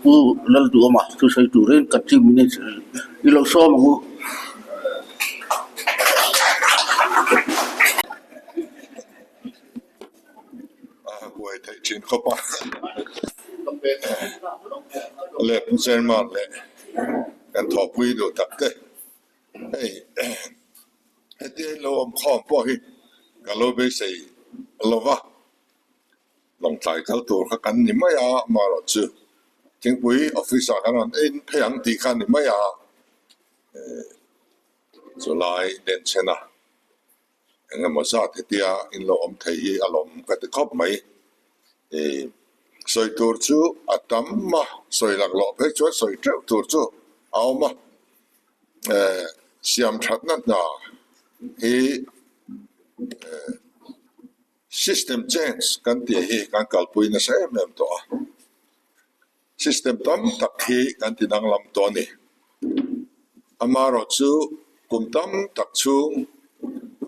Pu Lalduama thusawi turin kan Chief Minister i lo sawm ang u. A buai theih thin khawp a, leh Pu Chairman leh kan thawhpui duh tak te hei heti a inlo awm khawm pawh hi ka lo beisei lo va. Lawngtlai kal tur kha kan ni mai a, amaherawh chu thingpui office ah kan rawn en phei ang tih kha a ni mai a, chulai denchhen a eng emaw zat hetia in lo awm thei hi a lawm ka ti khawp mai. Sawi tur chu a tam a, sawi laklawh phei chuan sawi teuh tur chu a awm a, siam thatna hna hi System change kan tih hi kan kalpui nasa em em tawh a, system tam tak hi kan ti danglam tawh a ni. Amaherawh chu kum tam tak chhung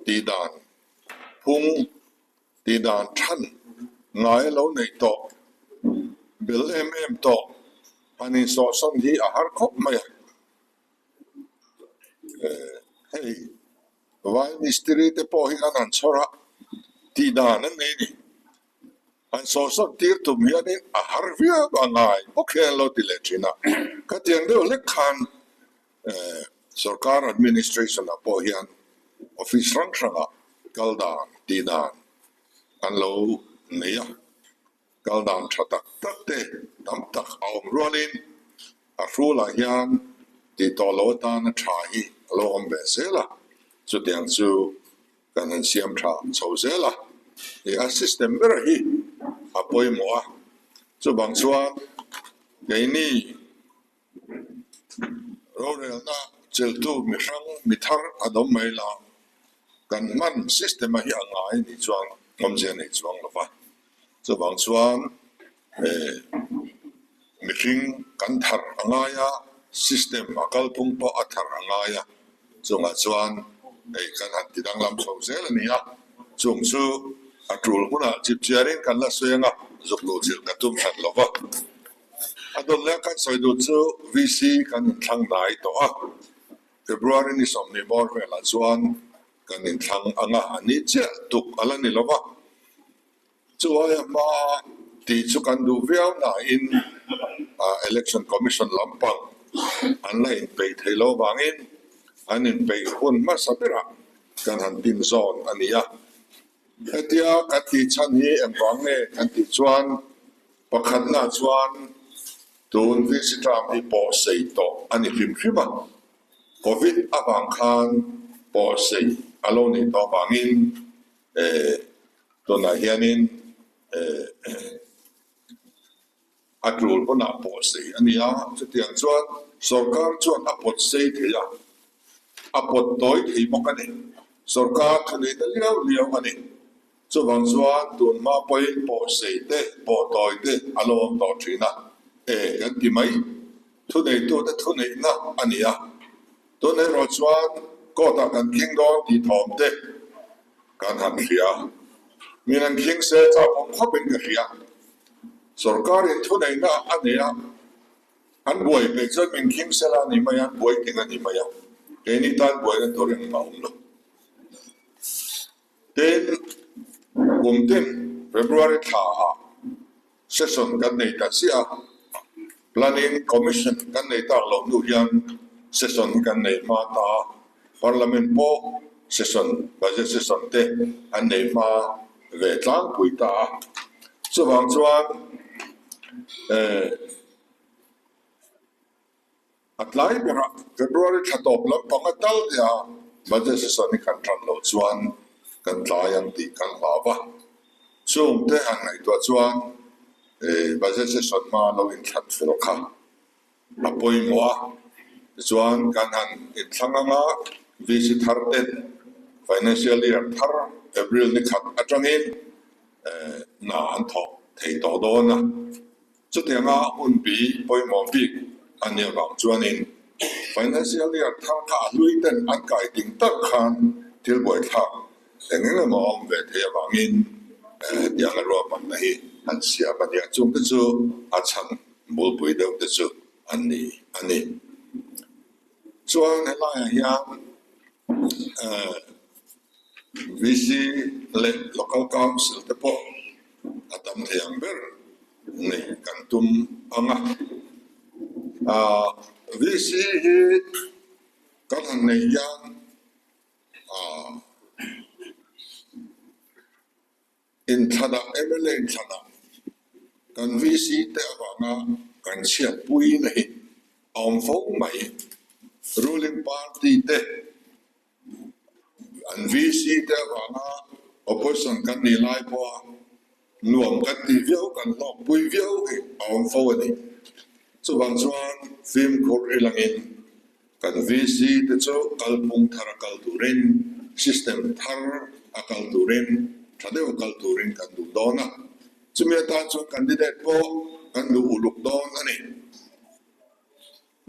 tih dan phung, tih dan than ngai lo neih tawh, bel em em tawh han insawhsawn hi a har khawp mai a. Hei Vai mistiri te pawh hi an han chhawr a, tih dan an nei ni. Han sawhsawn tir tum hianin a har viau a ngai bawk hian an lo ti leh thin a. Khatiang deuh hlek khan sorkar administration ah pawh hian office hrang hrangah kal dan, tih dan an lo nei a. Kal dan tha tak tak te tam tak a awm rualin a hrulah hian tih tawh lo atana tha hi a lo awm ve zel a, chutiang chu kan han siam tha chho zel a, ih a system ber hi a pawimawh a, chuvang chuan keini rorelna cheltu mihrang mithar an awm mai la, kan hman system a hi a ngai nih chuan awmzia nei chuang lo va. Chuvang chuan mihring kan thar a ngai a, system a kalphung pawh a thar a ngai a, chungah chuan hei kan han ti danglam chho zel a ni a, chung chu a tul hunah chipchiarin kan la sawi ang a, zuk luh chilh ka tum hran lo va. A dawt leh kan sawi duh chu VC kan inthlang hnai tawh a, February ni 20 bawr velah chuan kan inthlang ang a, a ni chiah tuk a la ni lo va. Chu aia hma tih chu kan duh viau nain Election Commission lampang an la inpeih thei lo vangin an inpeih hun hmasa berah kan han tin zawn a ni a. Hetia kan tih chhan hi engvang nge kan tih chuan pakhatna chuan tun VC term hi pawh sei tawh a ni hrim hrim a. Covid avang khan pawh sei a lo nih tawh vangin Tunah hianin a tul hunah pawh sei a ni a, chutiang chuan sorkar chuan a pawt sei thei a, a pawt tawi thei bawk a ni. Sorkar thunei ta liau liau a ni. Chuvang chuan tun hma pawhin pawh sei te, pawh tawi te a lo awm tawh thin a, e kan ti mai. Thuneitute thuneihna a ni a, tun erawh chuan court-ah kan khing dawn tih thawm te kan han hria. Min an khing se chak awm khawpin ka hria. Sorkarin thuneihna a nei a, an buai peih chuan min khing se la a ni mai a, an buai ting a ni mai a, keini tan buaina tur engmah a awm lo. Tin, kum tin February thla ah Session kan nei ta chiah a, Planning Commission kan nei tak loh hnu hian session hi kan nei hma ta a, Parliament pawh session, budget session te an nei hma ve tlangpui ta a. Chuvang chuan eh a tlai berah February thla tawp lampang a tal nia budget session hi kan tan loh chuan kan tlai ang tih kan hlau va. Chungte han ngaihtuah chuan budget session hma lo inthlan fel kha a pawimawh a, tichuan kan han inthlang anga VC thar ten financial year thar April ni khat atangin hna an thawk thei tawh dawn a. Chutianga hunbi pawimawh bik a nih avang chuanin financial year thar kha a hlui ten an kai ding tak khan thil buaithlak eng eng emaw a awm ve thei avangin hetianga ruahmanna hi an siam a nia. Chungte chu a chhan bulpui deuh te chu an ni a ni. Chuan helaiah hian VC leh Local Council te pawh a tam thei ang ber nei kan tum ang a. VC hi kan han neih hian Inthlanah, mla inthlanah kan VC te avanga kan chhiatpuina hi a awm fo mai. Ruling party te an VC te avanga opposition kan nih lai pawha nuam kan tih viau, kan hlawkpui viau hi a awm fo a ni. Chuvang chuan fimkhur i langin Kan VC te chu kalphung thar a kal turin, system thar a kal turin, tha deuh a kal turin kan duh dawn a. Chumi atan chuan candidate pawh kan duh uluk dawn a ni.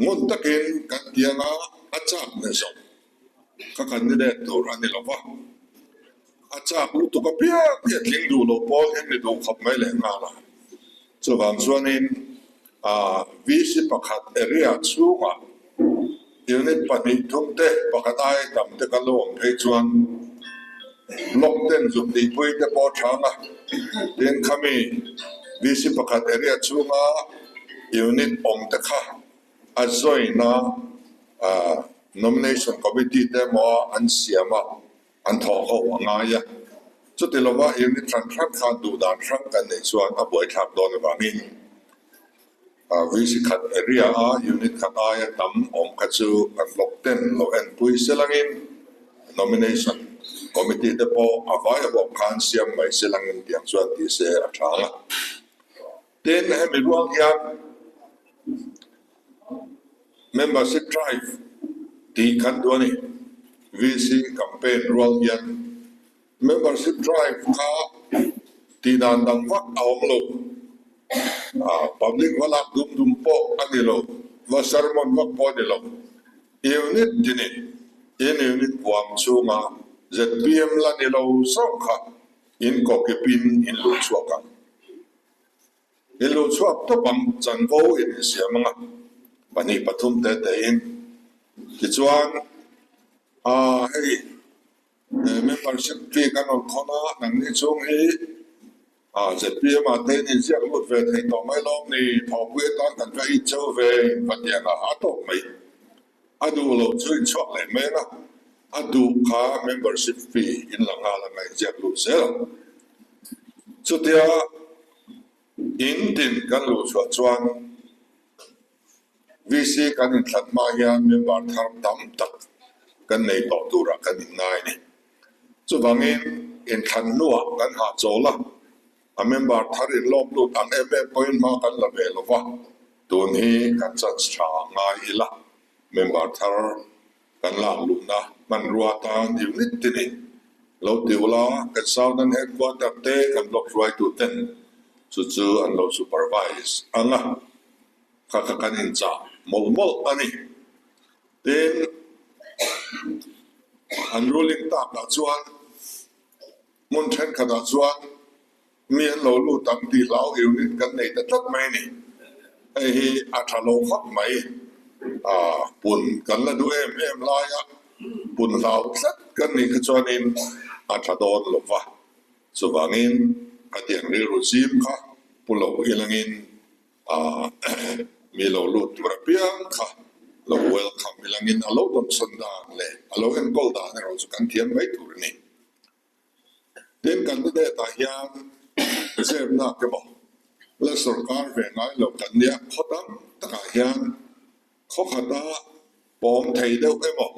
Ngun takin kan tianga a chak na zawk ka candidate tur a ni lo va. A chak lutuk apiang hi a tling duh loh pawl hian ni duh khawp mai leh nghal a. Chuvang chuanin VC pakhat area chhungah unit pahnih thum te pakhat aia tam te kan lo awm phei chuan block ten zuk tihpui te pawh a chang a. Tin khami VC pakhat area chhunga unit awm te kha a join a nomination committee te emaw an siam a. An thawh ho a ngai a, chuti lova unit hran hran khan duh dan hrang kan neih chuan a buaithlak dawn avangin VC khat area a unit khat aia tam awm kha chu an block ten lo enpui se langin nomination committee te pawh a vai a huap khan siam mai se langin tiang chuan ti se a tha ang a. Tin, hemi ruang hian membership drive tih kan duh a ni. VC campaign rual hian membership drive kha tih dan dang vak a awm lo. Public va lak dum dum pawh a ni lo, va sermon vak pawh a ni lo. Unit tinin in unit huam chhunga zpm la ni lo zawk kha in kawkipin in luh chhuak ang. In luh chhuak tawp ang, chanvo in insiam ang a, pahnih pathum te te in. Tichuan, aa hei membership fee kan rawn khawn a, nangni chhung hi aa zpm ah te in inziak lut ve thei tawh mai lawm ni, thawhpui atan kan va it cheu ve in va tiang a, a tawp mai. A duh loh chu in chhuak leh mai ang a, a duh kha membership fee in la nghal anga inziak lut zel ang. Chutia in tin kan luh chhuah chuan VC kan inthlan hma hian member thar tam tak kan nei tawh turah kan inngai a ni. Chuvangin inthlan hnuah kan hahchawl a, A member thar in lawm lut ang em em pawhin hma kan la ve lo va, tun hi kan chance tha ngai ila, member thar kan lak luhna hmanrua atan unit tinin lo ti ula, kan Southern Headquarter te kan block hruaitu ten chu chu an lo supervise ang a, kha kha kan inchah mawlh mawlh a ni. Tin, an ruling takah chuan. Hmun thenkhatah chuan mi an lo lut ang tih hlau unit kan nei ta tlat mai a ni. Hei hi a tha lo khawp mai. Aa pun kan la duh em em laia pun hlau tlat kan nih kha chuanin a tha dawn lo va. Chuvangin khatiang rilru zim kha pu lo ilangin Mi lo lut tur apiang kha lo welcome ilangin a lo dawmsawn dan leh a lo enkawl dan erawh chu kan thiam mai tur a ni. Tin, candidate ah hian zepnak emaw la sorkar ve ngai lo kan nia khaw tam takah hian khaw khata pawm thei deuh emaw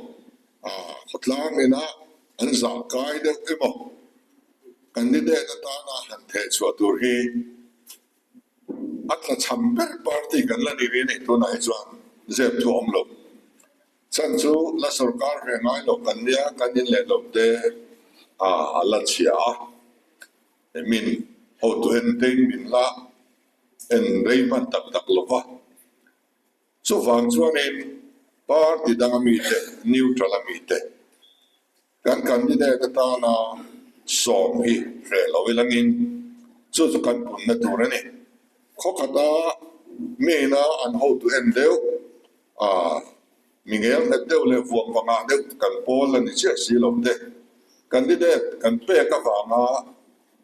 khawtlang ina an zah kai deuh emaw candidate atana han theh chhuah tur hi A tlachham ber party kan la ni ve nei tunah hi chuan zep thu awm lo. Chhan chu la sorkar ve ngai lo kan nia, kan in leh lo te a la chhia a, min hotu en tein min la en rei hman tak tak lo va. Chuvang chuanin party danga mite, neutral a mite, Kan candidate atana sawm hi hreh lo ilangin chu chu kan punna tur a ni. Khaw khata Mi ina an hotu en deuh a, mi ngel nghet deuh leh vuang va ngah deuh kan pawl a ni chiah si lo te. Candidate kan pek avanga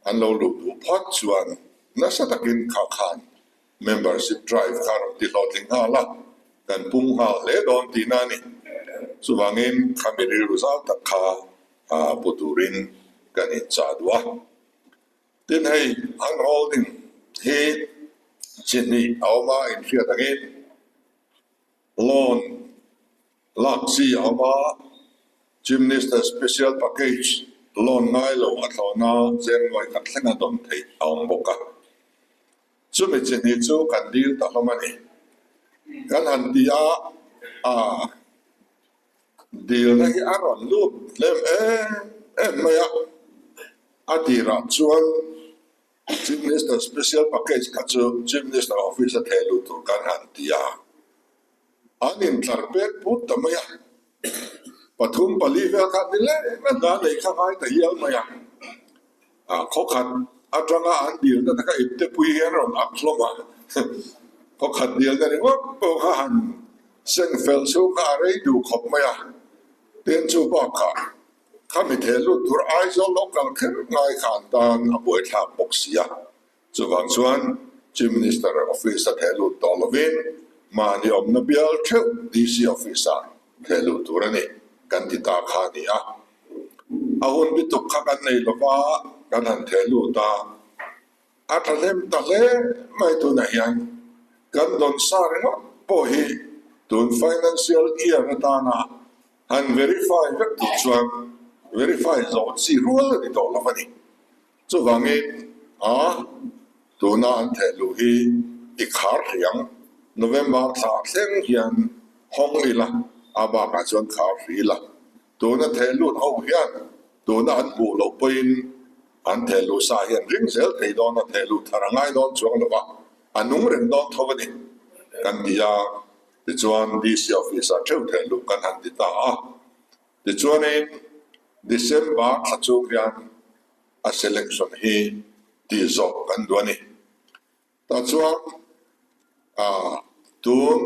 an lo luh duh phawt chuan nasa takin kha khan Membership drive kha rawn ti hlawhtling nghal a, kan pung nghal hle dawn tihna a ni. Chuvangin khami rilru zau tak kha pu turin kan inchah duh a. Tin hei hand holding hi chi hnih a awm a, inhriat angin loan lak chi a awm a, Chief Minister Special Package loan ngai lo a thlawhna Zengnuai khat thlenga dawn theih a awm bawk a. Chumi chi hnih chu kan dil ta hlawm a ni. Kan han ti a, a dilna hi a rawn lut hlem em em mai a. A tirah chuan Chief Minister Special Package kha chu Chief Minister Office a theh luh tur kan han ti a, an intlar pek put ta mai a. Pathum pali vel kha ni leh na hna nei kha ngai ta hial mai a. Khawkhat atanga an dilna te kha ipte pui hian rawn ak hlawm a, khawkhat dilna ringawt pawh kha han seng fel chhung kha a rei duh khawp mai a. Tin chu bakah kha mi theh lut tur Aizawl lo kal kher ngai kha an tan a buaithlak bawk si a. Chuvang chuan Chief Minister Office a theh lut tawh lovin mahni awmna bial theuh DC Office ah theh luh tur a ni kan ti ta kha a ni a. A hun bituk kha kan nei lova kan han theh lut a, a thahlem ta hle mai tunah hian kan dawn sa ringawt pawh hi tun financial year atana han verify vek tur chuan verify zawh chi rual a ni tawh lo a ni. Chuvangin, a tuna an theh luh hi i khar hrih ang. November thla thleng hian hawng ila, a bakah chuan khar hrih ila. Tuna theh lut ho hian tuna an hmuh loh pawhin an theh luh sa hian ring zel thei dawn a, theh luh thar a ngai dawn chuang lo va, a nung reng dawn tho a ni kan ti a. Tichuan, DC office-ah theuh theh luh kan han ti ta a. Tichuanin December thla chung hian a selection hi tih zawh kan duh a ni. Tah chuan tun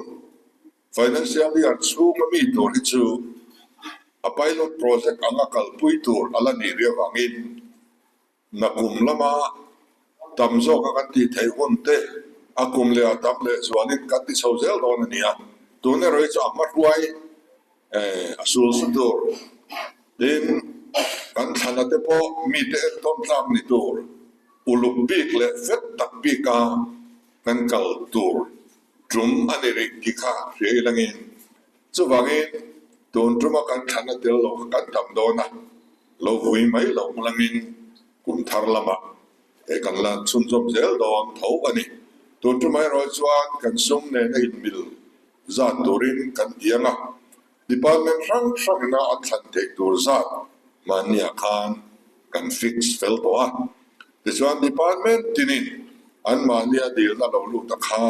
financial year chhunga mi tur hi chu a pilot project anga kalpui tur a la nih rih avangin Nakum lama tam zawka kan tih theih hun te a kum leh a tam leh chuanin kan ti chho zel dawn a ni a, tun erawh hi chu a hmahruai a sul su tur tin kan thlana te pawh mite entawn tlak ni tur uluk bik leh fet tak bika kan kal tur tum a ni rih tih kha hria ilangin chuvangin tun tuma kan thlana tel lo kha kan tam dawn a. Lo vui mai loh langin kum thar lamah he kan la chhunzawm zel dawn tho a ni. Tun tum erawh chuan kan sum nena inmil zat turin kan ti ang a, department hrang hrangina an thlan theih tur zat mahniah khan kan fix fel tawh a. Tichuan department tinin anmahnia dilna lo lut a kha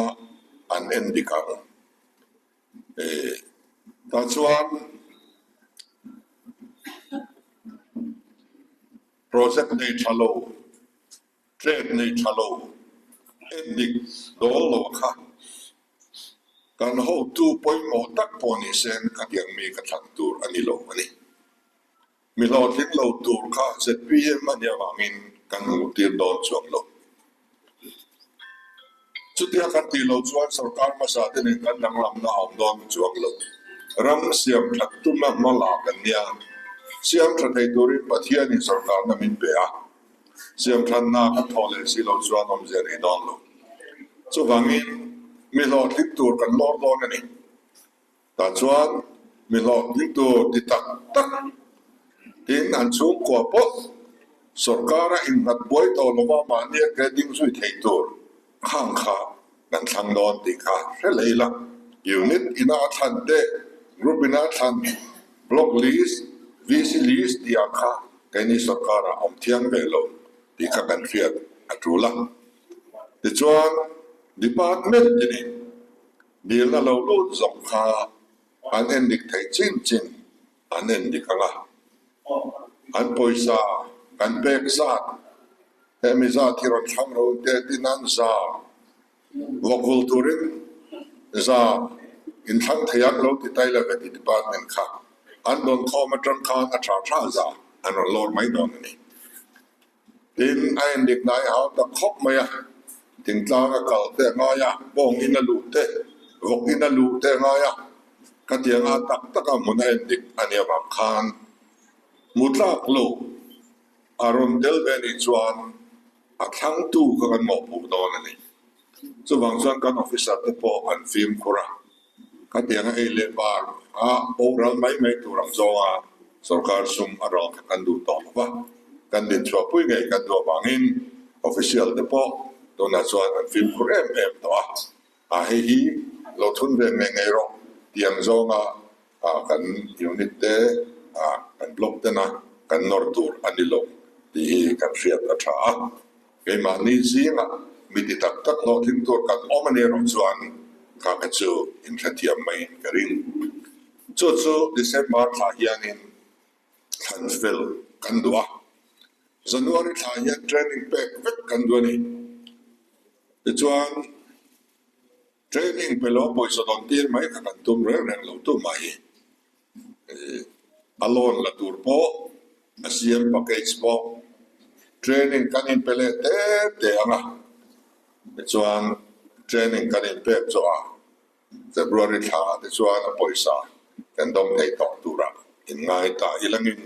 an en dik ang. Tah chuan project nei tha lo, trade nei tha lo, endik dawl lo kha kan hotu pawimawh tak pawh ni sen khatiang mi ka thlan tur a ni lo a ni. Mi hlawhtling lo tur kha zpm a nih avangin kan hmuh tir dawn chuang lo. Chutia kan tih loh chuan sorkar hmasa te nen kan danglamna a awm dawn chuang lo. Ram siam that tumna hma la kan nia. Siam tha thei turin Pathianin sorkarna min pe a. Siam thatna kan thawh leh si loh chuan awmzia nei dawn lo. Chuvangin mi hlawhtling tur kan lawr dawn a ni. Tah chuan mi hlawhtling tur ti tak tak tin an chhungkua pawh sorkara innghat buai tawh lova mahnia ke ding zui thei tur khang kha kan thlang dawn tih kha hre lei la. Unit ina a thlan te, group ina a thlan, block list, VC list tih ang kha keini sorkarah awm thiang ve lo tih kha kan hriat a tul a. Tichuan department tinin Dilna lo lut zawng kha an en dik theih chin chin an en dik ang a, an pawisa kan pek zat hemi zat hi rawn thlang ro te tin an za. Vawk vulh turin za inthlang thei ang lo ti tai love ti department kha an dawn khawm atang khan a tha tha za an rawn lawr mai dawn a ni. Tin, a endik hnai hau tak khawp mai a, thingtlang a kal te a ngai a, bawng in a luh te, vawk in a luh te a ngai a, khatianga tak taka hmun a endik a nih avang khan hmu tlak lo a rawn tel ve nih chuan a thlangtu kha kan mawhpuh dawn a ni. Chuvang chuan kan officer te pawh an fimkhur a, khatianga ei leh bar a boral mai mai tur ang zawnga sorkar sum a rawng kha kan duh tawh lo va, kan dinchhuahpui ngei kan duh avangin official te pawh tunah chuan an fimkhur em em tawh a, a hei hi lo thun ve ngei ngei rawh tih ang zawnga kan unit te kan block tena kan nawr tur a ni lo tih hi kan hriat a tha a. Keimahni zingah mi ti tak tak hlawhtling tur kan awm a nih erawh chuan kha kha chu inhrethiam maiin ka ring. Chu chu December thla hianin thlan fel kan duh a, January thla hian training pek vek kan duh a ni. Tichuan training pe lo pawisa dawn tir mai kha kan tum reng reng lo tumah hi. A loan la tur pawh a siam package pawh training kan inpe leh te te ang a, tichuan training kan inpek zawh a February thla ah te chuan a pawisa kan dawm thei tawh turah inngai ta ilangin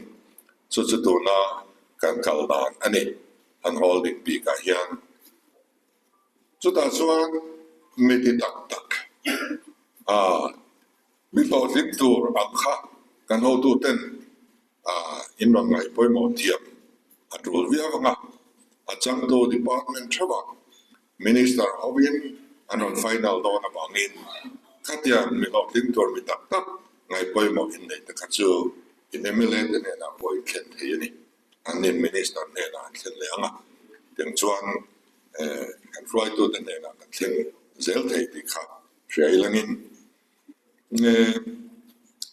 chu chu tuna kan kal dan a ni an holding bikah hian. Chutah chuan mi ti tak tak a mi hlawhtling tur ang kha kan hotuten in rawn ngaih pawimawh thiam a tul viau ang a, a changtu department theuhah minister hovin an rawn final dawn avangin khatiang mi hlawhtling tur mi tak tak ngaih pawimawh inneih te kha chu in mla te hnenah pawh in thlen thei a ni. An nin minister hnenah an thlen leh ang a, tiang chuan kan hruaitute hnenah kan thleng zel thei tih kha hria ilangin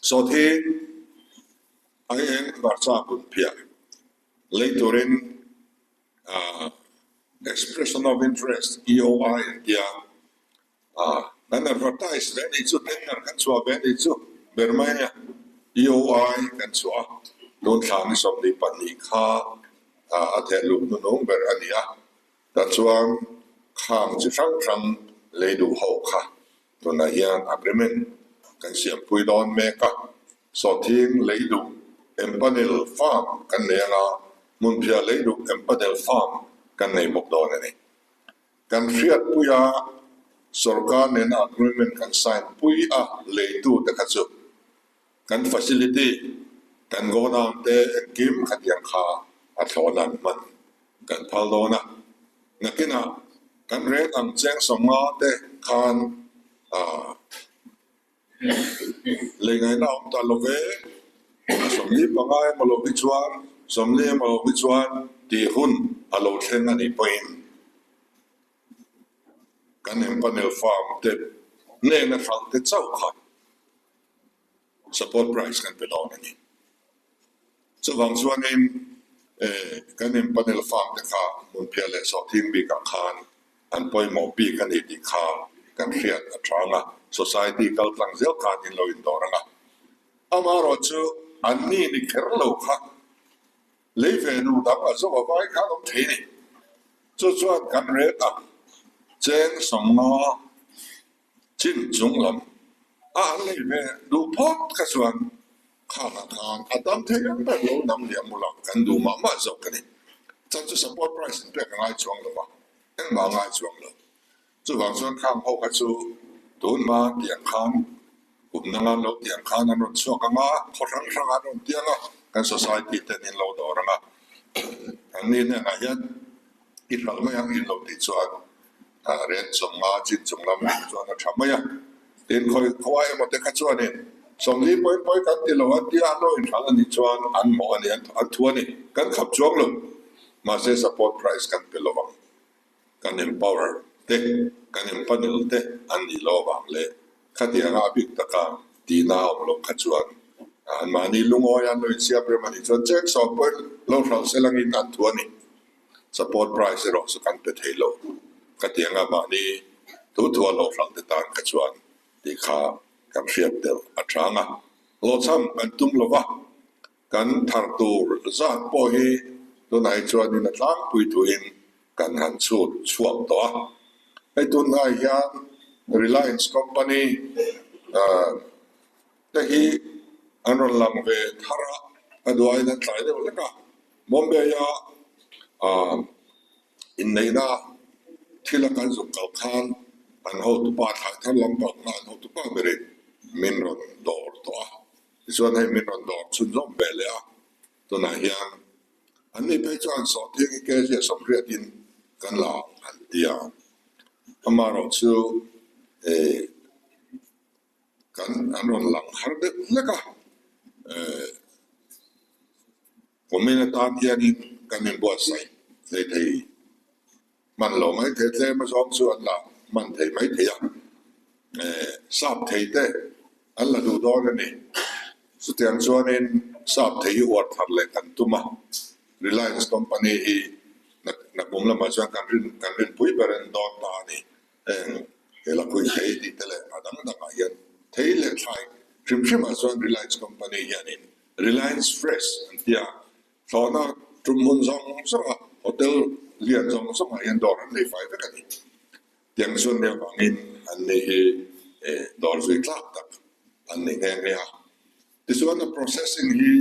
sawthi aieng hmarcha hun phiah lei turin expression of interest, EOI, an tia. Kan advertise ve nih chu, tender kan chhuah ve nih chu ber mai a, EOI kan chhuah a, tun thla ni 22 kha a theh luh hnunung ber a ni a, tah chuan khang chi hrang hrang lei duh ho kha tunah hian agreement kan siampui dawn mek a, sawhthing lei duh empanel farm kan nei anga hmunphiah lei duh empanel farm kan nei bawk dawn a ni. Kan hriatpui a, sorkar nena agreement kan sign pui a leitute kha chu kan facility, kan godown te engkim khatiang kha a thlawhna an hman kan phal dawn a. Nakinah kan rate ang cheng 50 te khan ah Lei ngaihna awm ta lo ve, a 45 emaw lo hi chuan 40 emaw lo hi chuan tih hun a lo thleng a nih pawhin kan empanel farm te hnena hralh te chauh kha support price kan pe dawn a ni. Chuvang chuanin kan empanel farm te kha hmunphiah leh sawhthing bikah khan an pawimawh bik a ni tih kha kan hriat a chang a, society kal tlang zel khan in lo indawr ang a. Amaherawh chu an ni ni kher lo kha lei ve nu dang a zawh a vai khan awm thei ni. Chu chuan kan rate ang cheng 50 chin chung lam a an lei ve duh phawt kha chuan khangah khan a tam thei ang ber lo nam liam ula kan duh mah mah zawk a ni. Chan chu support price in pek a ngai chuang lo va, engmah a ngai chuang lo. Chuvang chuan khang ho kha chu tun hma tiang khan kum danga lo tiang khan an rawn chhuak ang a, khaw hrang hrang an rawn tiang a, kan society ten in lo dawr ang a, an ni hnenah hian i hralh mai ang in lo tih chuan Rent 50 chin chung lam nih chuan a tha mai a, tin khawi khawi emaw te kha chuanin 40 pawi pawi kan ti lo a tia an lo inhralh a nih chuan an mawh a ni, an thu a ni, kan khap chuang lo. Mahse support price kan pe lo ang, kan empower te, kan empanel te an nih lo avang leh khatianga a bik taka tihna a awm loh kha chuan anmahni lungawi an lo insiam rem a nih chuan cheng 10 pawi lo hralh se langin an thu a ni. Support price erawh chu kan pe thei lo. Khatianga mahni Thu thua lo hralh te tan kha chuan tih kha kan hriat tel a chang a. Hlawhchham kan tum lo va, kan thar tur zat pawh hi tunah hi chuanin a tlangpui thuin kan han chhut chhuak tawh a. Hei tunhnai hian Reliance company te hi an rawn lang ve thar a, a duaiin an tlai deuh hlek a. Bombay-a inneihna thil a kan zuk kal khan an hotupa thlai thar lampang kha an hotupa berin min rawn dawr tawh a. Tichuan hei min rawn dawr chhunzawm ve leh a, tunah hian an ni phei chuan sawhthing hi kg a 80 in kan la ang an ti a. Amaherawhchu eh kan an rawn lang har deuh hlek a, eh Kumin atan hianin kan inbuatsaih thei thei hman lo mai thei tlem a zawng chu an la hman thei mai thei a, eh sap thei te an la duh dawn a ni. Chutiang chuanin sap thei hi uar thar leh kan tum a, Reliance company hi nakum lamah chuan kan rin kan rinpui ber an dawn ta a ni. Heng he lakhuih thei tih te leh a dang dangah hian thei leh thlai hrim hrimah chuan Reliance company hianin Reliance Fresh an tia thlawhna tum hmun zawng zawnga hotel lian zawng zawngah hian dawr an nei fai vek a ni. Tiang chuan nia vangin an ni hi dawr zui tlak tak an ni nghe nghe a. Tichuan a processing hi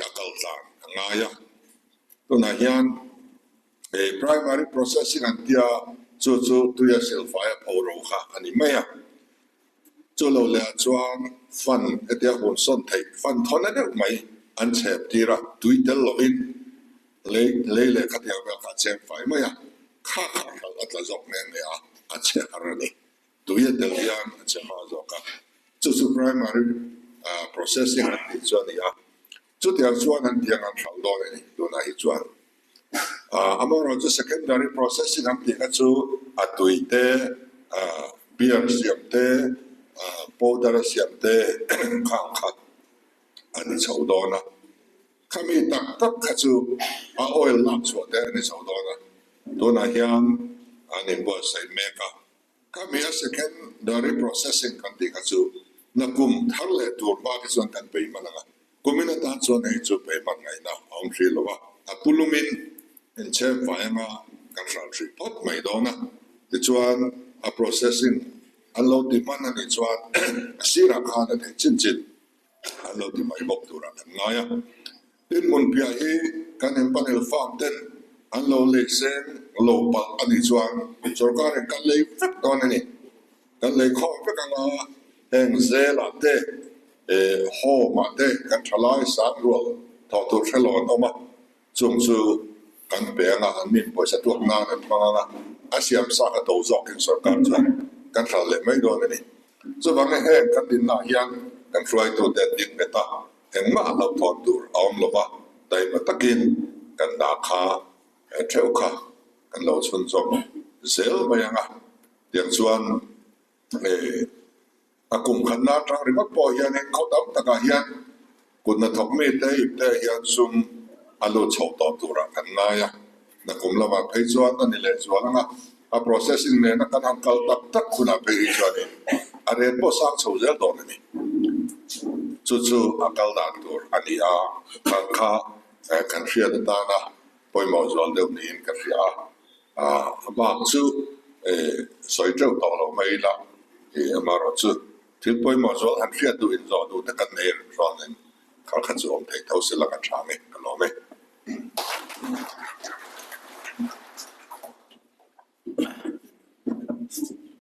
a kal tlan a ngai a. Tunah hian He primary processing an tia chu chu tuia silfai a pho ro kha a ni mai a. Chu lo leh ah chuan fan hetia hun sawn theih fan thawn a deuh mai an chhep tir a, tui tel lovin lei lei leh khatiang vel kha a chhep fai mai a, kha kha hralh a tla zawk nghe nghe a, a chhe har a ni. Tui a tel hian a chhe hma zawk a, chu chu primary processing an tih chu a ni a. Chutiang chuan an tiang an hralh dawn a ni tunah hi chuan. Amaherawhchu secondary processing an tih kha chu a tui te, beer siam te, powder a siam te khang kha a ni chho dawn a. Khami tak tak kha chu a oil lak chhuah te a ni chho dawn a. Tunah hian an inbuatsaih mek a. Khami a secondary processing kan tih kha chu nakum thar leh tur hma te chuan kan pei hman ang a, kumin atan chuan hei chu pei hman ngaihna a awm hrih lo a, a pulumin inchhem fai anga kan hral hrih phawt mai dawn a, tichuan a processing an lo ti hman a nih chuan a sirah khan a theih chin chin an lo ti mai bawk turah kan ngai a. Tin hmunphiah hi kan empanel farm ten an lo lei seng lo palh a nih chuan sorkarin kan lei vek dawn a ni. Kan lei khawm vek anga heng zelah te eh home ah te kan thalai sang rual thawh tur hre lo an awm a, chung chu kan pe anga an min pawisa tuak nan an hmang anga a siam sa kha to zawkin sorkar chuan kan hralh leh mai dawn a ni. Chuvangin heng kan dinnaah hian kan hruaitute an ding nghet a. Engmah lo thawn tur a awm lo va, taima takin kan dah kha theuh kha kan lo chhunzawm zel mai ang a. Tiang chuan a kum khatna atang ringawt pawh hianin khaw tam takah hian kut hnathawk mite ipte hian sum a lut chho tawh turah kan ngai a. Nakum lamah phei chuan a ni lehzual ang a, a processing nena kan han kal tak tak hunah phei hi chuanin a rate pawh sang chho zel dawn a ni. Chu chu a kal dan tur a ni a, kha kha kan hriat atana pawimawh zual deuh niin ka hria a, a bak chu sawi teuh tawh lo mai ila, amaherawhchu thil pawimawh zual han hriat duh inzawh duh te kan nei reng chuanin kha kha chu awm thei tho se la ka tha ang e.